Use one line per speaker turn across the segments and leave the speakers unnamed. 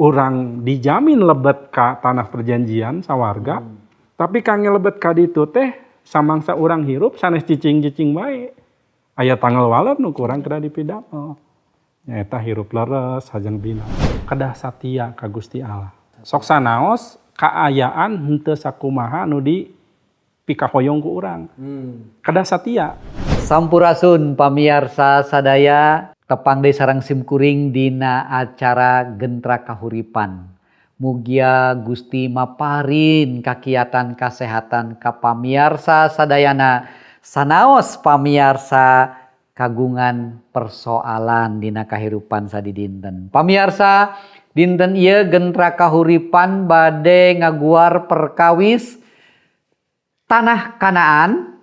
Urang dijamin lebet ka tanah perjanjian sawarga, tapi kangge lebet ka ditu teh samangsa urang hirup sanes cicing-cicing wae. Aya tanggal waler nu ku urang kedah dipidamel. Nyaeta hirup leres hajeng bina. Kedah satia ka Gusti Allah. Sok sanaos kaayaan henteu sakumaha nu di pikahoyong ku urang. Kedah satia.
Sampurasun pamiarsa sadaya, tepang deui sareng simkuring dina acara Gentra Kahuripan. Mugia Gusti maparin kakiatan kasehatan ka pamiarsa sadayana, sanaos pamiarsa kagungan persoalan dina kahirupan sadidinten. Pamiarsa, dinten ieu Gentra Kahuripan bade ngaguar perkawis Tanah Kanaan,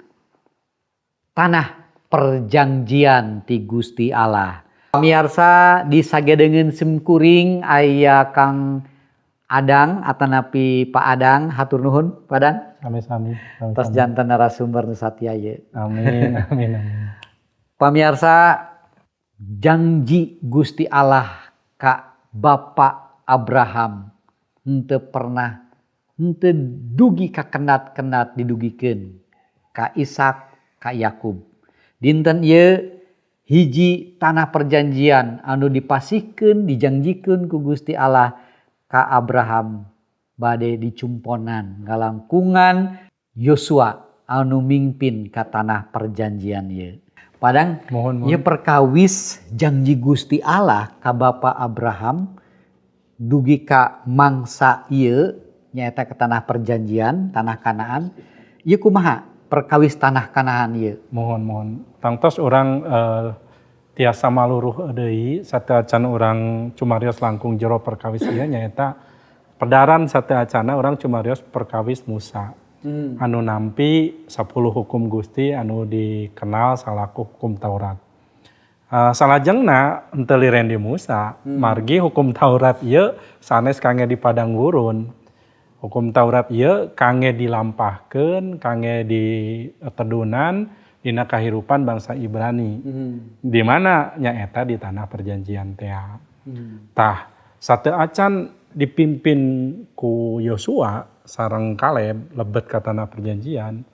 tanah perjanjian ti Gusti Allah. Pamiarsa, di sagedengeun simkuring aya Kang Adang atanapi Pak Adang, hatur nuhun Pak Adang.
Sami-sami.
Tos janten narasumber nu satia ieu.
Amin, amin, amin.
Pamiarsa, janji Gusti Allah ka Bapak Abraham henteu pernah henteu dugi ka kendat-kendat didugikeun ka Ishak, ka Yakub. Dinten ieu hiji tanah perjanjian anu dipasihkeun, dijanjikeun ku Gusti Allah ka Abraham bade dicumponan ngalangkungan Yosua anu mingpin ka tanah perjanjian ieu. Padang,
Mohon, mohon.
Ieu perkawis janji Gusti Allah ka Bapak Abraham dugi ka mangsa ieu nyaeta ke tanah perjanjian, tanah Kanaan. Ieu kumaha perkawis tanah Kanaan ieu?
Mohon, mohon. Tangtos urang tiasa maluruh deui sateuacan urang cumarios langkung jero perkawis ieu, nyaeta pedaran sateuacana urang cumarios perkawis Musa. Anu nampi 10 hukum Gusti anu dikenal salaku hukum Taurat. Salajengna henteu liren di Musa, margi hukum Taurat ieu sanes kangge di padang gurun. Hukum Taurat ieu kangge dilampahkeun, kangge ditedunan dina kahirupan bangsa Ibrani. Di mana nyaeta di tanah perjanjian tea. Tah, sateuacan dipimpin ku Yosua sareng Kaleb lebet ka tanah perjanjian,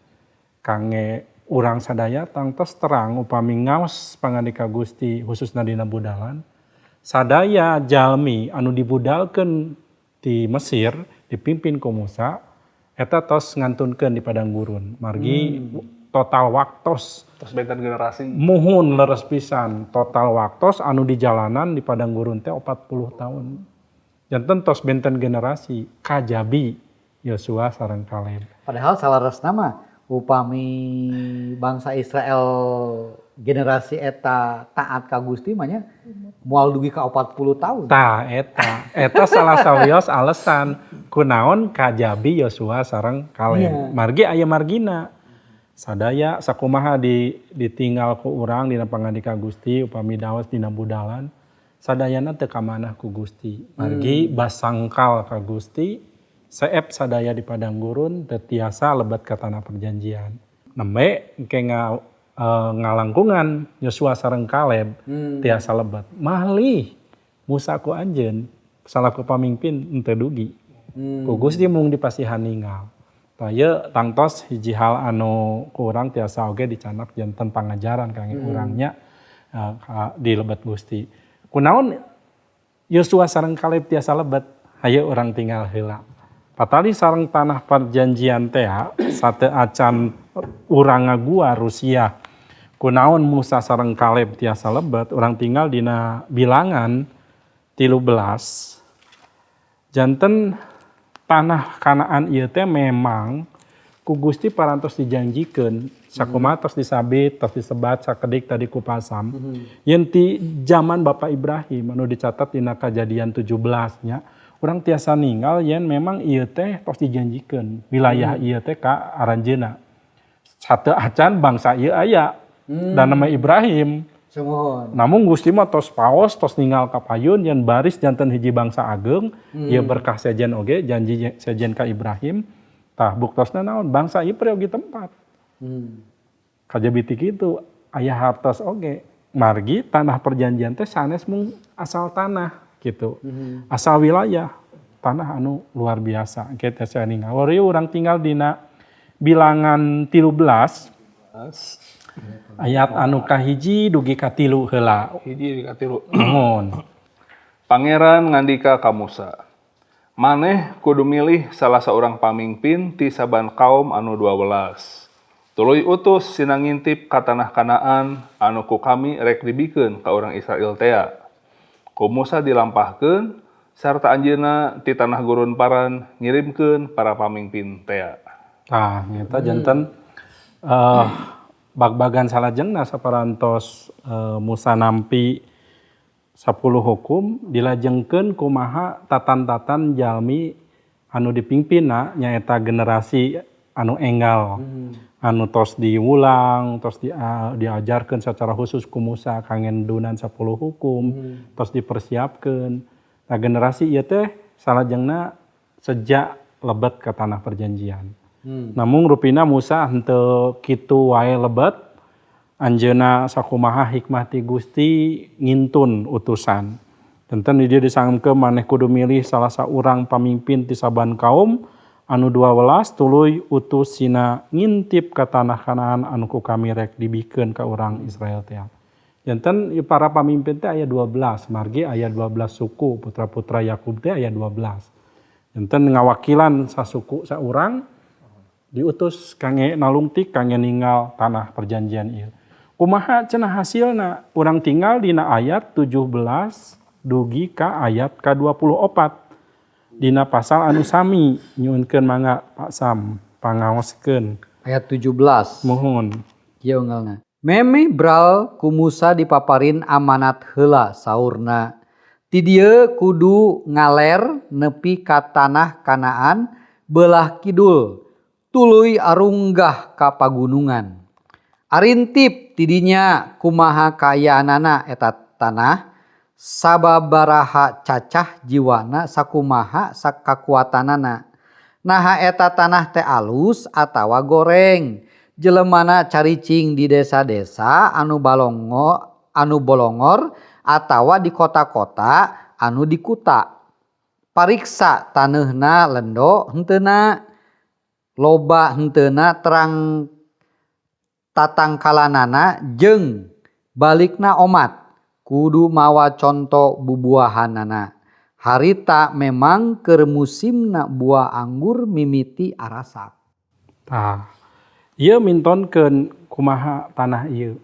kangge urang sadaya tangtos terang upami ngaos pangandika Gusti khususna dina budalan, sadaya jalmi anu dibudalkeun di Mesir dipimpin ku Musa eta tos ngantunkeun di padang gurun, margi total waktos
tos benten generasi.
Muhun, leres pisan, total waktos anu di jalanan di padang gurun teh 40 tahun, janten tos benten generasi kajabi Yosua sareng Kaleb.
Padahal saleresna mah upami bangsa Israel generasi eta taat ka Gusti mah nya moal dugi ka 40 tahun.
Tah, eta salah sawios alasan kunaon kajabi Yosua sareng Kaleb. Margi aya margina. Sadaya sakumaha ditinggal ku urang dina pangandika Gusti upami daos dina budalan, sadayana teu kamanah ku Gusti. Margi basangkal ka Gusti, seep sadaya di padang gurun teu tiasa lebet ka tanah perjanjian. Nembe engke ngalangkungan Yosua sareng Kaleb tiasa lebet. Malih Musa ku anjeun salaku pamimpin henteu dugi. Ku Gusti mung dipasihan ninggal. Tah, ieu tangtos hiji hal anu ku urang tiasa oge dicanak janten pangajaran kangge urangnya di lebet Gusti. Kunaon Yosua sareng Kaleb tiasa lebet? Hayu urang tinggal heula. Patali sareng tanah perjanjian teh sateuacan urang ngagua Rusia. Kunaon Musa sareng Kaleb tiasa lebet? Urang tinggal dina Bilangan 13. Janten tanah Kanaan ieu teh memang ku Gusti parantos dijanjikeun, sakumaha tos disabit, tos disebat sakedik tadi ku pasam. Yen ti zaman Bapak Ibrahim anu dicatat dina Kajadian 17 nya, urang tiasa ninggal yen memang ieu teh tos dijanjikeun wilayah ieu teh ka aranjeunna. Sateuacan bangsa ieu aya dan nama Ibrahim.
Sumuhun.
Namun Gusti mah tos paos, tos ninggal ka payun yen baris janten hiji bangsa ageng, ieu berkah sejen oge janji sejen ka Ibrahim. Tah, buktosna naon? Bangsa ieu peryogi tempat. Kajabi ti kitu aya hartos oge. Margi tanah perjanjian teh sanes mung asal tanah. gitu. Asal wilayah tanah anu luar biasa kita saya ningal. Ieu urang tinggal dina Bilangan 13 ayat anu kahiji dugi ka 3 heula.
1 ka 3.
Nuhun.
Pangeran ngandika ka Musa. Maneh kudu milih salah seorang pamimpin ti saban kaum anu 12. Tuluy utus sina ngintip ka tanah Kanaan anu ku kami rek dibikeun ka urang Israel tea. Ku Musa dilampahkeun sarta anjeunna ti tanah gurun Paran ngirimkeun para pamimpin tea.
Tah, nyata janten bag-bagan salajengna saparantos Musa nampi 10 hukum dilajengkeun kumaha tatan-tatan jalmi anu dipimpinna nyaeta generasi anu enggal anu tos diulang tos diajarkeun secara khusus ku Musa kangge dunan 10 hukum tos dipersiapkeun. Nah, generasi ieu teh salajengna sejak lebet ke tanah perjanjian. Namun rupina Musa henteu kitu wae lebet, anjeunna sakumaha hikmah ti Gusti ngintun utusan. Tenten di dieu disangemkeun maneh kudu milih salah saurang pamimpin ti saban kaum anu 12 tuluy utus sina ngintip ka tanah Kanaan anu ku kami rek dibikeun ka urang Israel teh. Janten para pamimpin teh aya 12, margi aya 12 suku, putra-putra Yakub teh aya 12. Janten ngawakilan sasuku saurang diutus kangge nalungtik kangge ninggal tanah perjanjian ieu. Kumaha cenah hasilna? Urang tinggal dina ayat 17 dugi ka ayat ka-24. Dina pasal anu sami nyuhunkeun mangga Pak Sam pangaoskeun.
Ayat 17.
Muhun.
Kieu unggalna. Memeh bral ku Musa dipaparin amanat heula saurna. Ti dieu kudu ngaler nepi ka tanah Kanaan beulah kidul. Tuluy arunggah ka pagunungan. Arintip tidinya kumaha kaayaanana eta tanah sababaraha cacah jiwana sakumaha sakakuatanana. Naha eta tanah teh alus atawa goreng. Jelemana caricing di desa-desa anu balongo anu bolongor atawa di kota-kota anu di kuta. Pariksa taneuhna lendo henteuna loba henteuna terang tatangkalanana jeung balikna omat kudu mawa conto bubuahanana. Harita memang keur musimna buah anggur mimiti arasak.
Tah, ieu mintonkeun kumaha tanah ieu.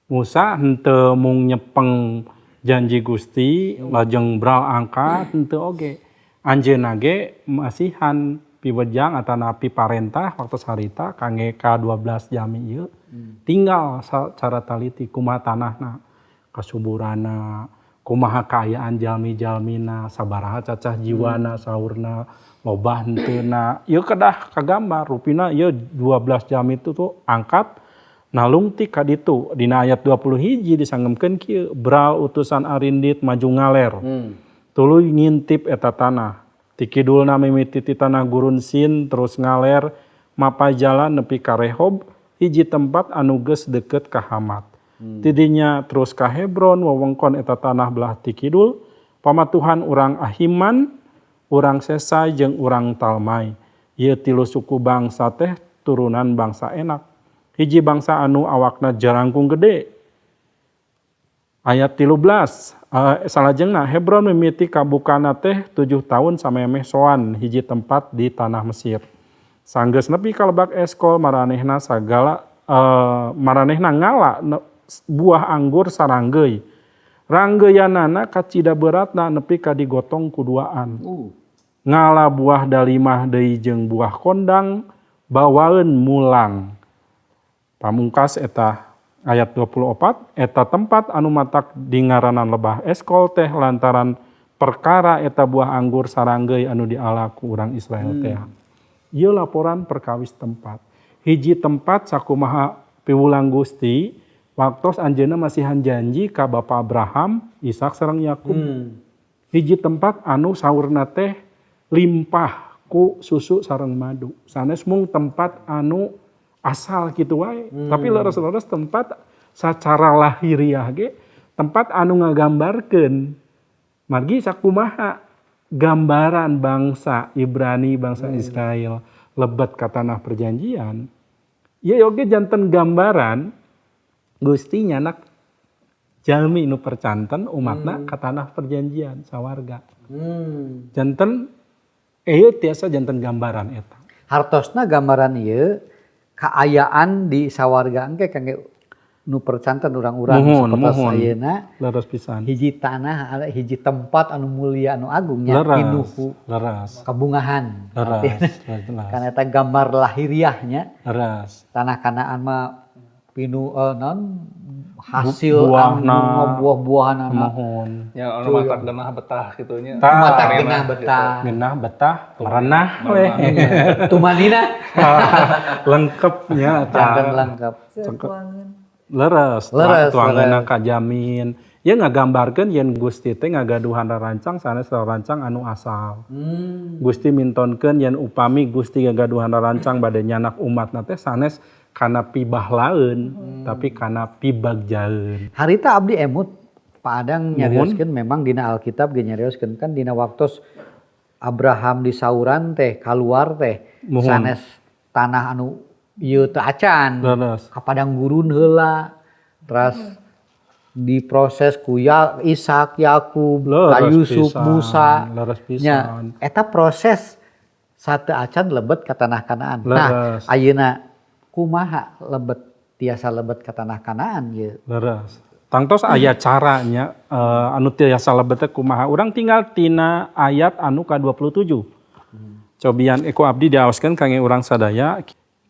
Musa henteu mung nyepeng janji Gusti lajeng bral angkat henteu oge. Anjeunna ge masihan piwejang atanapi parentah waktu harita kangge ka-12 jami ieu tinggal secara taliti kumaha tanahna, kasuburana, kumaha kaayaan jalmi-jalmina, sabaraha cacah jiwana saurna, loba henteuna. Ieu kedah kagambar rupina ieu 12 jalmi itu tuh angkat nalungtik ka ditu. Dina ayat 21 disangemkeun kieu, bral utusan arindit maju ngaler. Tuluy ngintip eta tanah. Ti kidulna mimiti ti tanah gurun Sin terus ngaler mapay jalan nepi ka Rehob, hiji tempat anu geus deukeut ka Hamat. Tidinya terus ka Hebron wewengkon eta tanah belah ti kidul, pamatuhan urang Ahiman, urang Sesai jeung urang Talmai. Ieu tilu suku bangsa teh turunan bangsa Enak. Hiji bangsa anu awakna jarangkung gede. Ayat 13, salajengna Hebron mimiti kabukana teh 7 tahun samemeh Soan hiji tempat di tanah Mesir. Sanggeus nepi ka Lebak Eskol maranehna sagala maranehna ngala buah anggur saranggeuy. Ranggeuyanana kacida beratna nepi ka digotong ku duaan. Ngala buah dalimah deui jeung buah kondang bawaeun mulang. Pamungkas eta ayat 24 eta tempat anu matak dingaranan Lebah Eskol teh lantaran perkara eta buah anggur saranggeuy anu diala ku urang Israel teh. Ieu laporan perkawis tempat. Hiji tempat sakumaha piwulang Gusti waktos anjeunna masihan janji ka Bapa Abraham, Ishak sareng Yakub. Hiji tempat anu saurna teh limpah ku susu sareng madu. Sanes mung tempat anu asal kitu wae, tapi leres-leres tempat sacara lahiriah ge tempat anu ngagambarkeun Margi sakumaha gambaran bangsa Ibrani, bangsa Israel lebet ka tanah perjanjian. Ieu oge janten gambaran Gusti nyanak jalmi nu percanten umatna ka tanah perjanjian sawarga. Janten ieu tiasa janten gambaran eta.
Hartosna gambaran ieu kaayaan di sawarga engke kangge nu percanten urang-urang sapertos ayeuna.
Leres pisan.
Hiji tanah, hiji tempat anu mulia anu agung nya pinuh ku kabungahan.
Leres.
Karena eta gambar lahiriahnya.
Leres.
Tanah Kanaan mah pinuh non hasil anu buah-buahan anu.
Mohon.
Ya anu matak genah betah kitu nya.
Matak genah betah.
Genah betah, merenah we.
Tumanina.
Lengkapnya
eta. Lengkap.
Leres, tuangeuna kajamin. Ieu ngagambarkeun yen Gusti teh ngagaduhan rarancang sanes rarancang anu asal. Gusti mintonkeun yen upami Gusti ngagaduhan rarancang bade nyanak umatna teh sanes kana pibahlaeun, tapi kana pibagjaeun.
Harita abdi emut Pak Adang nyarioskeun memang dina Alkitab ge nyarioskeun kan dina waktos Abraham disauran teh kaluar teh sanes tanah anu ieu teu acan. Ka padang gurun heula terus diproses ku Ishak, Yakub, ka Yusuf, Musa. Nya eta proses sateu acan lebet ka tanah Kanaan. Nah, ayeuna kumaha lebet tiasa lebet ka tanah Kanaan ieu?
Leres. Tangtos aya caranya anu tiasa lebet teh kumaha? Urang tinggal tina ayat anu ka-27. Cobian ku abdi diaoskeun kangge urang sadaya.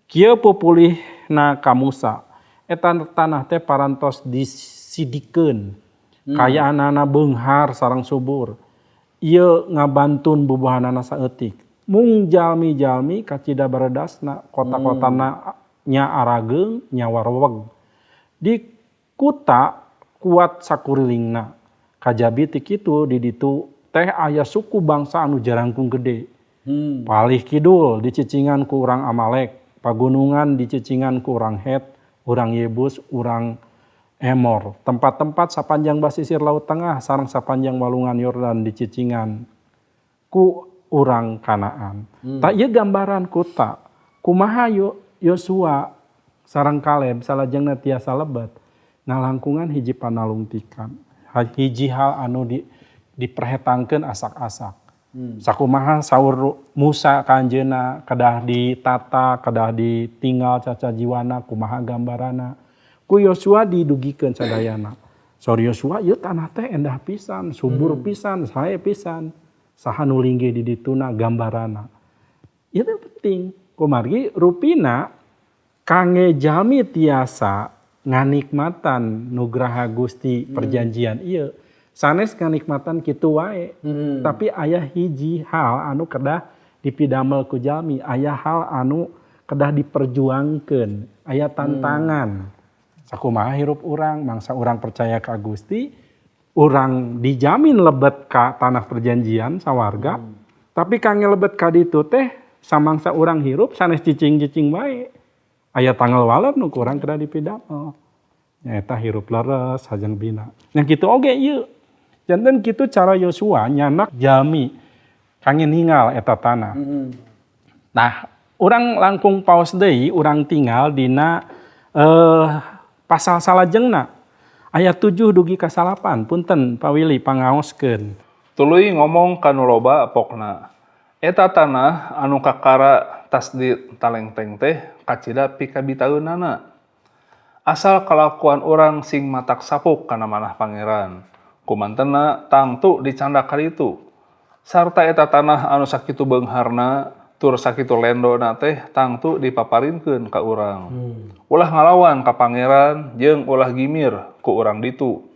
Kieu pupulihna ka Musa. Eta tanah teh parantos disidikeun. Kayaanana beunghar sareng subur. Ieu ngabantun bubuhanana saeutik. Mung jalmi-jalmi kacida baredasna kota-kotana nya arageung nya warweg. Di kuta kuat sakurilingna. Kajabi ti kitu di ditu teh aya suku bangsa anu jarangkung gede. Palih kidul dicicingan ku urang Amalek, pagunungan dicicingan ku urang Het, urang Yebus, urang Emor. Tempat-tempat sapanjang basisir Laut Tengah sareng sapanjang walungan Yordan dicicingan ku urang Kanaan. Tak ieu gambaran kuta. Kumaha Yosua sareng Kaleb salajengna tiasa lebet ngalangkungan hiji panalungtikan. Hiji hal anu diperhetangkeun asak-asak. Sakumaha saur Musa ka anjeunna kedah ditata, kedah ditinggal caca jiwana kumaha gambarana. Ku Yosua didugikeun sadayana. Saur Yosua ieu tanah teh endah pisan, subur pisan, sae pisan. Saha nu linggih di dituna gambarana. Ieu teh penting. Kumargi rupina kangge jalmi tiasa nganikmatan nugraha Gusti perjanjian ieu. Sanes nganikmatan kitu wae. Tapi aya hiji hal anu kedah dipidamel ku jalmi, aya hal anu kedah diperjuangkeun, aya tantangan. Sakumaha hirup urang, mangsa urang percaya ka Gusti, urang dijamin lebet ka tanah perjanjian sawarga. Tapi kangge lebet ka ditu teh samangsa urang hirup sanes cicing-cicing wae. Aya tanggal waler nu ku urang kedah dipidamel. Nyaeta hirup leres hajeng bina. Nya kitu oge ieu. Janten kitu cara Yosua nyanak jalmi kangge ningal eta tanah. Nah, urang langkung paos deui urang tinggal dina pasal salajengna ayat 7 dugi ka 8 punten Pak Willy pangaoskeun.
Tuluy ngomong ka nu loba pokna. Eta tanah anu kakara tas di talengteng teh kacida pikabitaeunana. Asal kalakuan urang sing matak sapuk kana manah pangeran. Kumantena tangtu dicandak karitu. Sarta eta tanah anu sakitu beungharna tur sakitu lendona teh tangtu dipaparinkeun ka urang. Ulah ngalawan ka pangeran jeung ulah gimir ku urang ditu.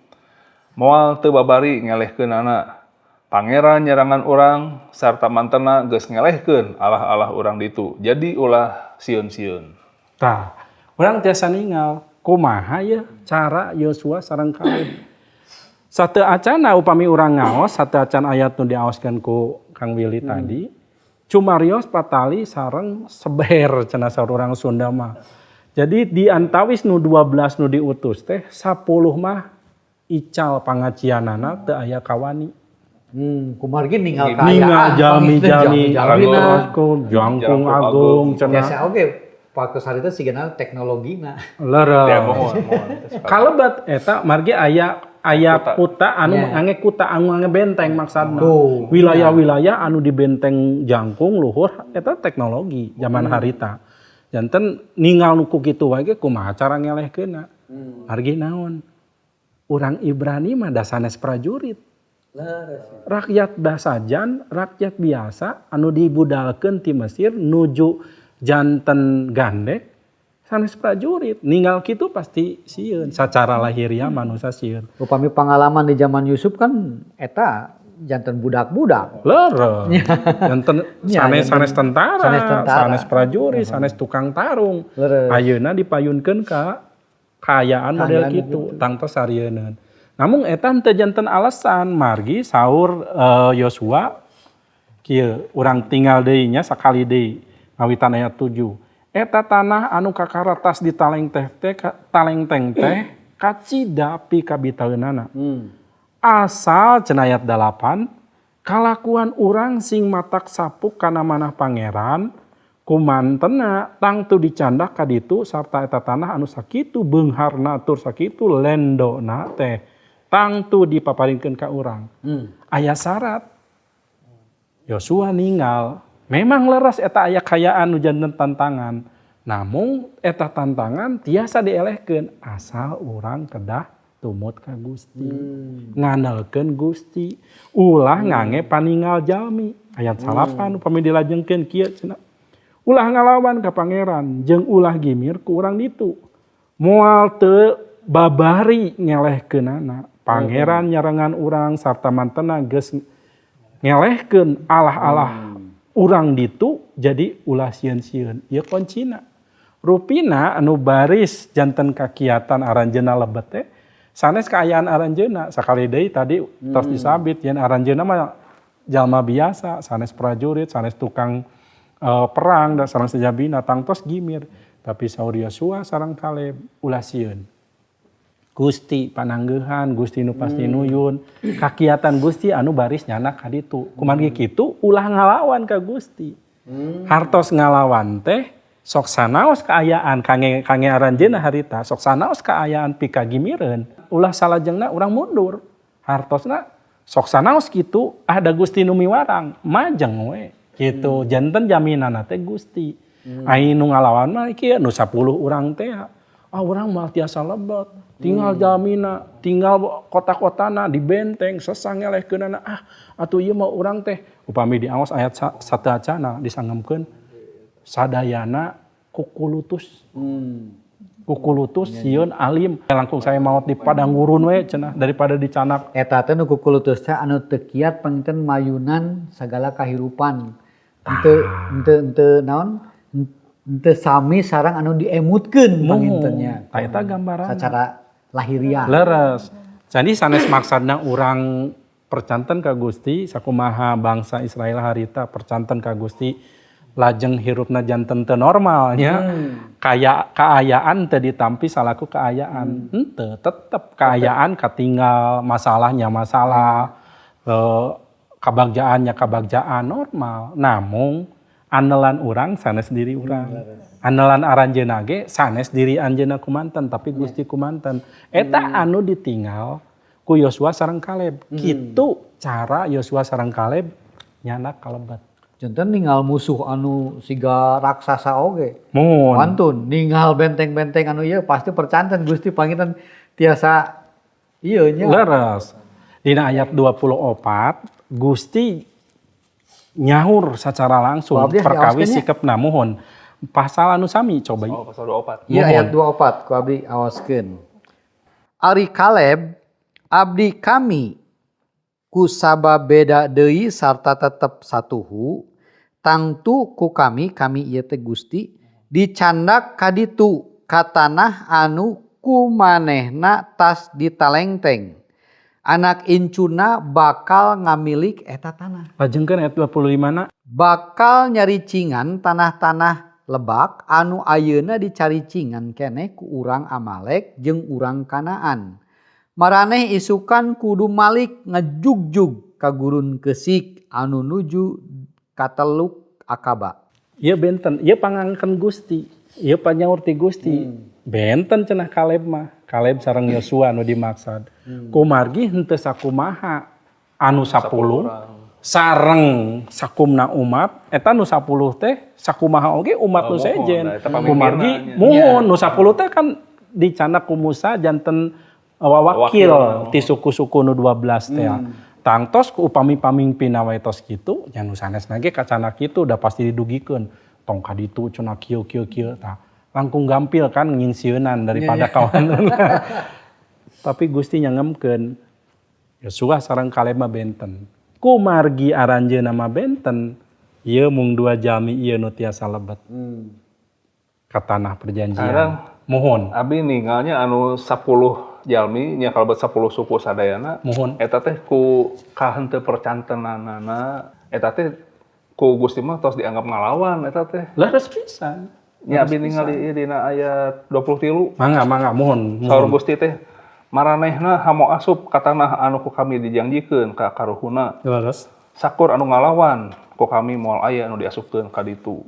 Moal teu babari ngelehkeunana. Pangeran nyerangan urang sarta mantena geus ngelehkeun alah-alah urang ditu. Jadi ulah sieun-sieun.
Tah, urang tiasa ningal kumaha ya cara Yosua sareng Kaleb. Sateu acana upami urang ngaos, sateu acan ayat nu diaoskeun ku Kang Willy tadi. Cumarios patali sareng seber cenah saur urang Sunda mah. Jadi di antawis nu 12 nu diutus teh 10 mah ical pangacianana teu aya kawani.
Kumargi ninggal
Ningal
kaayaan
jalmi-jalmi
jalmi-jalmina.
Jangkung agung cenah.
Biasa oge waktu harita sigana teknologina.
Leres.
Ya, mohon, mohon.
Kalebat eta margi aya aya kuta anu ngange kuta anu ngange benteng maksudna. Wilayah-wilayah anu di benteng jangkung luhur eta teknologi zaman harita. Janten ningal nu ku kitu wae ge kumaha cara ngelehkeunna. Margi naon? Urang Ibrani mah da sanes prajurit. Rakyat basajan, rakyat biasa anu dibudalkeun ti Mesir nuju janten gandek sanes prajurit. Ninggal kitu pasti sieun sacara lahiriah manusia sieun.
Upami pengalaman di zaman Yusuf kan eta janten budak-budak.
Leres. Janten sanes-sanes tentara,
sanes tentara,
sanes prajurit, sanes tukang tarung.
Leres.
Ayeuna dipayunkeun ka kaayaan model kitu, tangtos sarieun. Namun eta teu janten alasan margi saur Yosua kieu urang tinggal deui nya sakali deui ngawitan ayat 7. Eta tanah anu kakaratas di taleng teh talengteng teh kacida pikabitaeunana. Asal cenah ayat 8 kalakuan urang sing matak sapuk kana manah pangeran kumantena tangtu dicandak ka ditu sarta eta tanah anu sakitu beungharna tur sakitu lendona teh tangtu dipaparinkeun ka urang. Aya syarat. Yosua ninggal. Memang leres eta aya kayaan nu janten tantangan. Namun eta tantangan tiasa dielehkeun asal urang kedah tumut ka Gusti. Ngandalkeun Gusti. Ulah ngange paningal jalmi. Ayat 8 upami dilajengkeun kieu cenah. Ulah ngalawan ka pangeran jeung ulah gimir ku urang ditu. Moal teu babari ngelehkeunana. Pangeran nyarengan urang sarta mantena geus ngelehkeun Allah-Allah urang ditu jadi ulah sieun-sieun. Ieu kuncina. Rupina anu baris janten kakiatan aranjeunna lebet teh sanes kaayaan aranjeunna. Sakali deui tadi tos disabit yen aranjeunna mah jalma biasa, sanes prajurit, sanes tukang perang dan sareng sejabina tangtos gimir. Tapi saur Yosua sareng Kaleb ulah sieun. Gusti pananggehan, Gusti nu pasti nuyun, kakiatan Gusti anu baris nyanak ka ditu. Kumargi kitu ulah ngalawan ka Gusti. Hartos ngalawan teh sok sanaos kaayaan kange kange aranjeunna harita, sok sanaos kaayaan pikagimireun. Ulah salajengna urang mundur. Hartosna sok sanaos kitu ada Gusti nu miwarang, majeng we. Gitu, janten jaminanna teh Gusti. Ai nu ngalawan mah kieu nu 10 urang teh. Ah urang moal tiasa lebet. Tinggal jamina, tinggal kota-kotana di benteng, sesang ngelehkeunana. Ah, atuh ieu mah urang teh upami diaos ayat sateuacana disangemkeun sadayana kukulutus. Kukulutus sieun alim. Langkung saya maot di padang gurun we cenah daripada dicanak.
Eta teh nu kukulutus teh anu teu kiat panginten mayunan sagala kahirupan. Henteu henteu henteu naon? Henteu sami sareng anu diemutkeun panginten nya.
Tah eta gambaran
secara lahiriah.
Leres. Jadi sanes maksudna urang percanten ka Gusti sakumaha bangsa Israel harita percanten ka Gusti lajeng hirupna janten teu normalnya. Kaya kaayaan teu ditampi salaku kaayaan. Henteu, tetep kaayaan katinggal masalahnya masalah, kabagjaannya kabagjaan normal. Namun andelan urang sanes diri urang. Andelan aranjeunna ge sanes diri anjeunna kumanten tapi Gusti kumanten. Eta anu ditinggal ku Yosua sareng Kaleb. Kitu cara Yosua sareng Kaleb nyanak kalebet.
Janten ninggal musuh anu siga raksasa oge.
Mun.
Wantun ninggal benteng-benteng anu ieu pasti percanten Gusti panginten tiasa ieu nya.
Leres. Dina ayat 24 Gusti nyahur secara langsung perkawis sikepna muhun. Pasal anu sami coba.
Oh, pasal 24.
Iya ayat 24 ku abdi awaskeun. Ari Kaleb abdi kami kusaba beda deui sarta tetep satuhu tangtu ku kami kami ieu teh Gusti dicandak ka ditu ka tanah anu kumanehna tas ditalengteng. Anak incuna bakal ngamilik eta tanah.
Lajengkeun ayat 25 na.
Bakal nyaricingan tanah-tanah lebak anu ayeuna dicaricingan keneh ku urang Amalek jeung urang Kanaan. Maraneh isukan kudu malik ngejugjug ka gurun keusik anu nuju ka Teluk Akaba.
Ieu benten, ieu pangangken Gusti, ieu panyaur ti Gusti. Benten cenah Kaleb mah, Kaleb sareng Yosua nu dimaksad. Kumargi henteu sakumaha anu 10 sareng sakumna umat, eta nu 10 teh sakumaha oge umat nu
Oh, muhun,
sejen.
nah, eta pamimpinna
Kumargi
nya.
muhun nu 10 teh kan dicandak ku Musa janten wawakil
Wakil.
Ti suku-suku nu 12 teh. Tangtos ku upami pamimpinna wae tos kitu, nya nu sanesna ge kacandak kitu udah pasti didugikeun. Tong ka ditu cenah kieu kieu kieu tah. Langkung gampil kan ngingsieunan daripada kawan. Tapi Gusti nyangemkeun Yosua sareng Kaleb mah benten. Kumargi aranjeunna mah benten, ieu mung dua jalmi ieu nu tiasa lebet ka tanah perjanjian.
Sekarang
Muhun.
Abi ningalnya anu 10 jalmi nya kalebet 10 suku sadayana.
Muhun.
Eta teh ku kahenteu percantenanana eta teh ku Gusti mah tos dianggap ngalawan eta teh.
Leres pisan.
Nya abi ningali ieu dina ayat 23.
Mangga, mangga, muhun.
Saur
Muhun.
Gusti teh, "Maranehna hamo asup ka tanah anu ku kami dijanjikeun ka karuhuna.
Leres.
Sakur anu ngalawan ku kami moal aya anu diasupkeun ka ditu."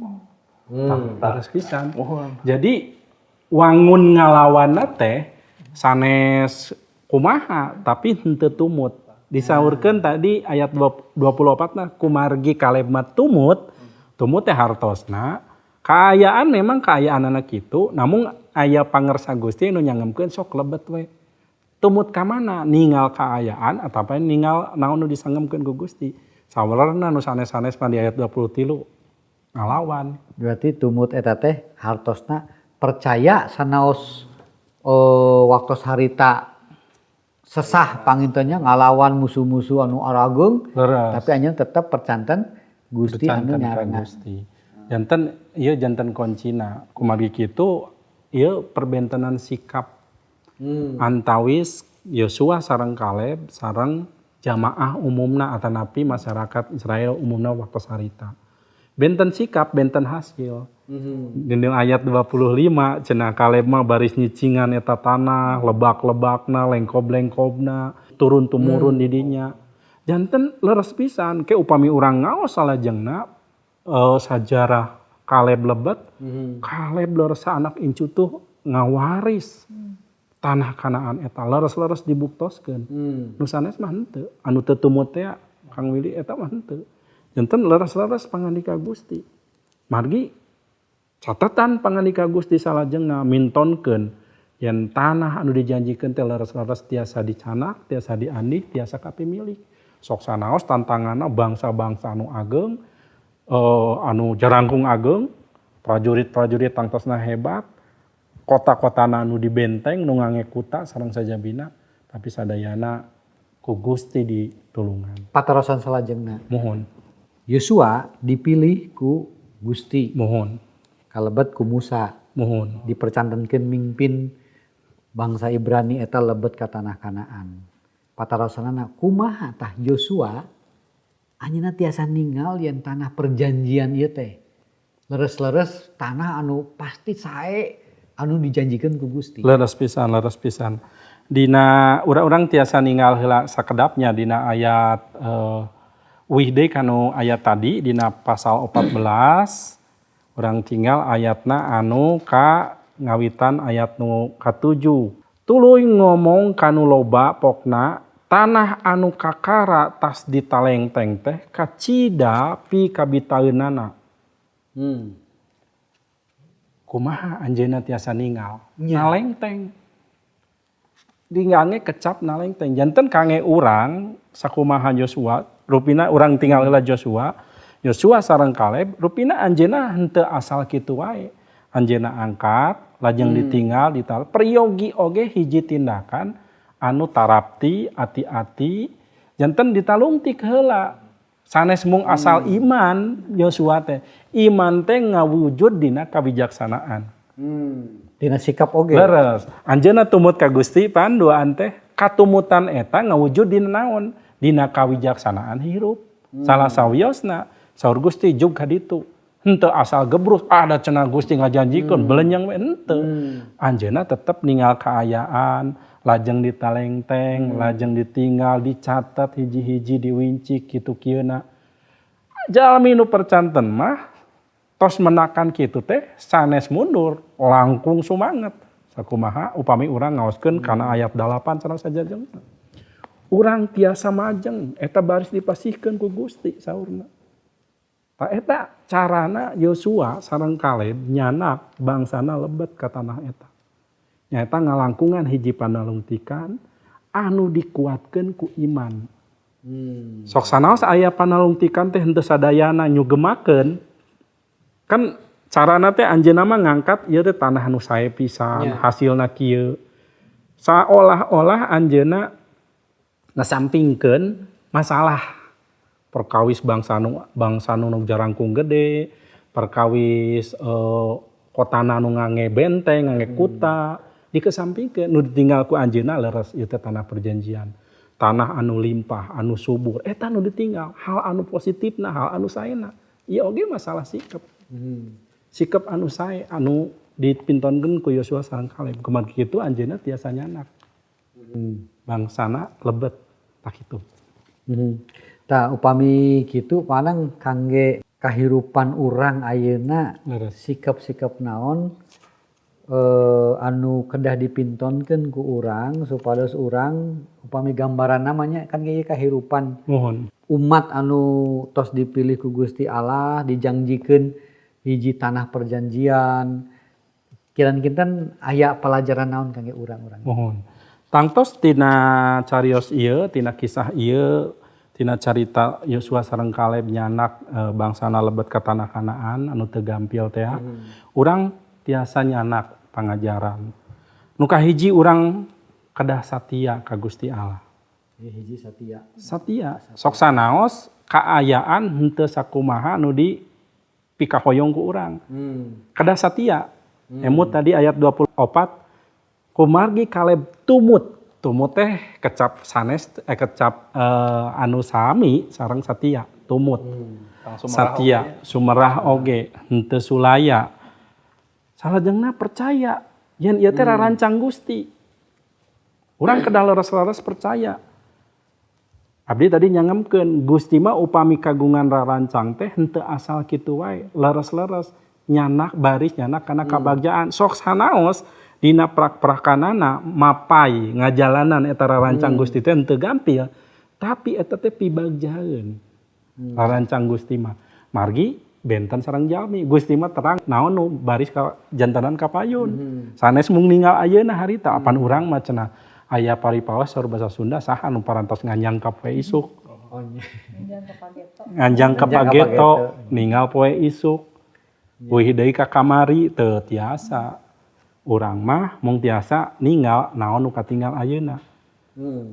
Leres pisan.
Muhun.
Jadi wangun ngalawanna teh sanes kumaha, tapi henteu tumut. Disaurkeun tadi ayat 24 nah, kumargi Kaleb mah tumut, tumut teh hartosna kaayaan, memang kaayaan anak kitu, namun aya pangersa Gusti nu nyangemkeun sok lebet we. Tumut ka mana? Ningal kaayaan atau apa, ningal naon nu disangemkeun ku Gusti. Sawelerna nu sanes-sanes mah di ayat 23 ngalawan.
Berarti tumut eta teh hartosna percaya sanaos waktos harita sesah panginten nya ngalawan musuh-musuh anu arageung, tapi anjeun tetep percanten Gusti anu
Percanten ka
nyarengan.
Gusti. Janten ieu janten kuncina. Kumargi kitu ieu perbentenan sikap antawis Yosua sareng Kaleb sareng jamaah umumna atanapi masyarakat Israel umumna waktu harita. Benten sikap, benten hasil. Dina ayat 25 cenah Kaleb mah baris nyicingan eta tanah, lebak-lebakna, lengkob-lengkobna, turun tumurun di dinya. Janten leres pisan ke upami urang ngaos salajengna sajarah Kaleb lebet, Kaleb leres anak incu tuh ngawaris tanah Kanaan eta leres-leres dibuktoskeun. Nu sanes mah henteu, anu teu tumut teh Kang Willy eta mah henteu. Janten leres-leres pangandika Gusti. Margi catatan pangandika Gusti salajengna mintonkeun yen tanah anu dijanjikeun teh leres-leres tiasa dicanak, tiasa diandih, tiasa kapimilik. Sok sanaos tantanganna bangsa-bangsa anu ageng, anu jarangkung ageng, prajurit-prajurit tangtosna hebat, kota-kotana anu dibenteng nu ngange kuta sareng sajabina, tapi sadayana ku Gusti ditulungan.
Patarosan salajengna.
Muhun.
Yosua dipilih ku Gusti.
Muhun.
Kalebet ku Musa.
Muhun.
Dipercantenkeun mimpin bangsa Ibrani eta lebet ka tanah Kanaan. Patarosanana kumaha tah Yosua anjeunna tiasa ningal yen tanah perjanjian ieu teh leres-leres tanah anu pasti sae anu dijanjikeun ku Gusti?
Leres pisan, leres pisan. Dina urang-urang tiasa ningal heula sakedapnya dina ayat uih deui kanu ayat tadi dina pasal 14, urang tinggal ayatna anu ka ngawitan ayat nu ka-7. Tuluy ngomong kanu loba, pokna tanah anu kakara tas ditalengteng teh kacida pikabitaeunana. Kumaha anjeunna tiasa ningal? Nalengteng. Ninggalnya kecap nalengteng. Janten kange urang sakumaha Yosua, rupina urang tinggal heula Yosua. Yosua sareng Kaleb, rupina anjeunna henteu asal kitu wae. Anjeunna angkat, lajeng ditinggal dital. Peryogi oge hiji tindakan anu tarapti, ati-ati, janten ditalungtik heula. Sanes mung asal iman Yosua teh. Iman teh ngawujud dina kawijaksanaan.
Dina sikap oge.
Leres. Anjeunna tumut ka Gusti pan duaan teh katumutan eta ngawujud dina naon? Dina kawijaksanaan hirup. Salah sawiosna saur Gusti jug ka ditu. Henteu asal gebrus, ada cenah Gusti ngajanjikeun belenyang we henteu. Anjeunna tetep ninggal kaayaan, lajeng ditalengteng, lajeng ditinggal, dicatat hiji-hiji, diwincik kitu kieuna. Jalmi nu percanten mah tos menakan kitu teh sanes mundur, langkung sumanget. Sakumaha upami urang ngaoskeun kana ayat 8 sareng sajajengna. Urang tiasa majeng eta baris dipasihkeun ku Gusti saurna. Tah eta carana Yosua sareng Kaleb nyanak bangsana lebet ka tanah eta. Nyaeta ngalangkungan hiji panalungtikan anu dikuatkeun ku iman. Sok sanaos aya panalungtikan teh henteu sadayana nyugemakeun. Kan carana teh anjeunna mah ngangkat ieu teh tanah anu sae pisan, hasilna kieu. Saolah-olah anjeunna ngasampingkeun masalah perkawis bangsa nu jarangkung gede, perkawis kotana nu ngange benteng, ngange kuta, dikesampingkeun nu ditinggal ku anjeunna leres ieu teh tanah perjanjian. Tanah anu limpah, anu subur, eta nu ditinggal, hal anu positifna, hal anu saena. Ieu oge masalah sikap. Sikap anu sae anu dipintonkeun ku Yosua sareng Kaleb. Kumargi kitu anjeunna tiasa nyanak. Bangsana lebet tah kitu.
Tah upami kitu palang kangge kahirupan urang ayeuna sikap-sikap naon anu kedah dipintonkeun ku urang supados urang upami gambaran namanya kan ieu kahirupan
Mohon.
Umat anu tos dipilih ku Gusti Allah dijanjikeun hiji tanah perjanjian kiran-kinten aya pelajaran naon kangge urang-urang.
Mohon. Tangtos tina carios ieu, tina kisah ieu, tina carita Yosua sareng Kaleb nyanak bangsana lebet ka tanah Kanaan anu teu gampil teh. Urang tiasa nyanak pangajaran. Nu kahiji urang kedah satia ka Gusti Allah.
Hiji satia.
Satia. Sok sanaos kaayaan henteu sakumaha nu di pikahoyong ku urang. Kedah satia. Emut tadi ayat 24 kumargi Kaleb tumut. Tumut teh kecap sanes kecap anu sami sareng satia tumut. Satia sumerah oge henteu sulaya. Salajengna percaya yen ieu teh rarancang Gusti. Urang kedah leres-leres percaya. Abdi tadi nyangemkeun Gusti mah upami kagungan rarancang teh henteu asal kitu wae, leres-leres nyanak baris nyanak kana kabagjaan. Sok sanaos dina prak-prakanana mapai ngajalanan eta rarancang Gusti teh henteu gampil, tapi eta teh pibagjaeun. Rarancang Gusti mah margi benten sareng jalmi. Gusti mah terang naon nu baris ka jantanan ka payun. Sanes mung ninggal ayeuna harita apan urang mah cenah aya paripaos saur basa Sunda saha nu parantos nganjang ka poe isuk. Nganjang ka pageto ninggal poe isuk. Weuh deui ka kamari teu tiasa. Urang mah mung tiasa ninggal naon nu katinggal ayeuna.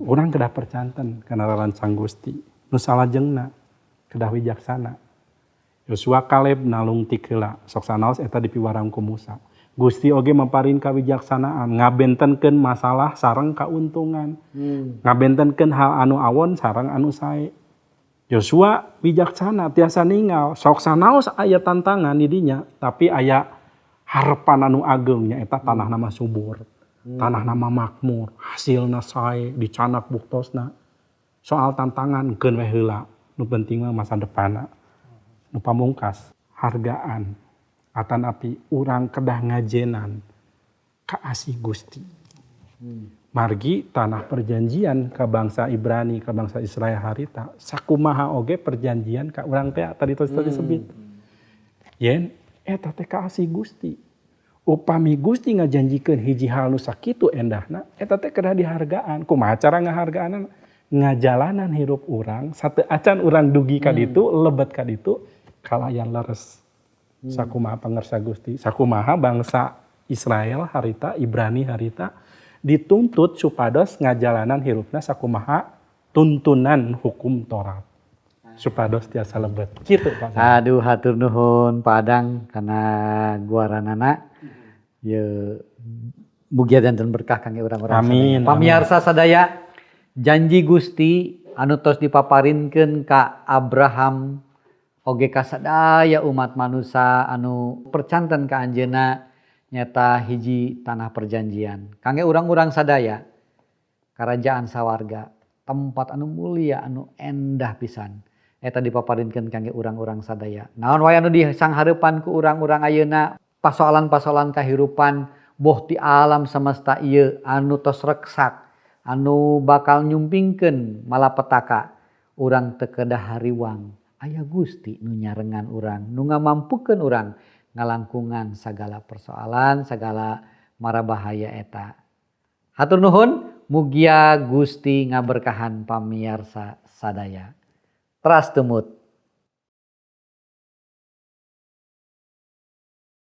Urang kedah percanten kana rarancang Gusti. Nu salajengna kedah wijaksana. Yosua Kaleb nalungtik heula sok sanaos eta dipiwarang ku Musa. Gusti oge maparin kawijaksanaan ngabentenkeun masalah sareng kauntungan. Ngabentenkeun hal anu awon sareng anu sae. Yosua wijaksana tiasa ninggal sok sanaos aya tantangan di dinya tapi aya harapan anu ageng nyaeta tanah nama subur, tanah nama makmur, hasilna sae dicanak buktosna. Soal tantangan keun we heula, nu penting mah masa depanna. Nu pamungkas hargaan atanapi urang kedah ngajenan ka asih Gusti. Margi tanah perjanjian ka bangsa Ibrani, ka bangsa Israel harita, sakumaha oge perjanjian ka urang teh tadi tos disebut. Yen eta teh ka asih Gusti. Upami Gusti ngajanjikeun hiji hal nu sakitu endahna, eta teh kedah dihargaan. Kumaha cara ngahargaanna? Ngajalanan hirup urang, sateu acan urang dugi ka ditu, lebet ka ditu, kalayan leres. Sakumaha pangersa Gusti, sakumaha bangsa Israel harita, Ibrani harita dituntut supados ngajalanan hirupna sakumaha tuntunan hukum Taurat. Supados tiasa lebet. Kitu Pak.
Aduh hatur nuhun Pak Adang kana guaranana. Ye mugia janten berkah kangge urang-urang.
Amin.
Pamiarsa sadaya janji Gusti anu tos dipaparinkeun ka Abraham Oge ka sadaya umat manusia anu percanten ka anjeunna nyata hiji tanah perjanjian. Kangge urang-urang sadaya kerajaan sawarga tempat anu mulia anu endah pisan. Eta dipaparinkeun kangge urang-urang sadaya. Naon wae anu disanghareupan ku urang-urang ayeuna pasoalan-pasoalan kahirupan boh ti alam semesta ieu anu tos reksak anu bakal nyumpingkeun malapetaka urang teu kedah hariwang. Aya Gusti nu nyarengan urang, nu ngamampukeun urang ngalangkungan sagala persoalan, sagala marabahaya eta. Hatur nuhun, mugia Gusti ngaberkahan pamiarsa sadaya. Teras tumut.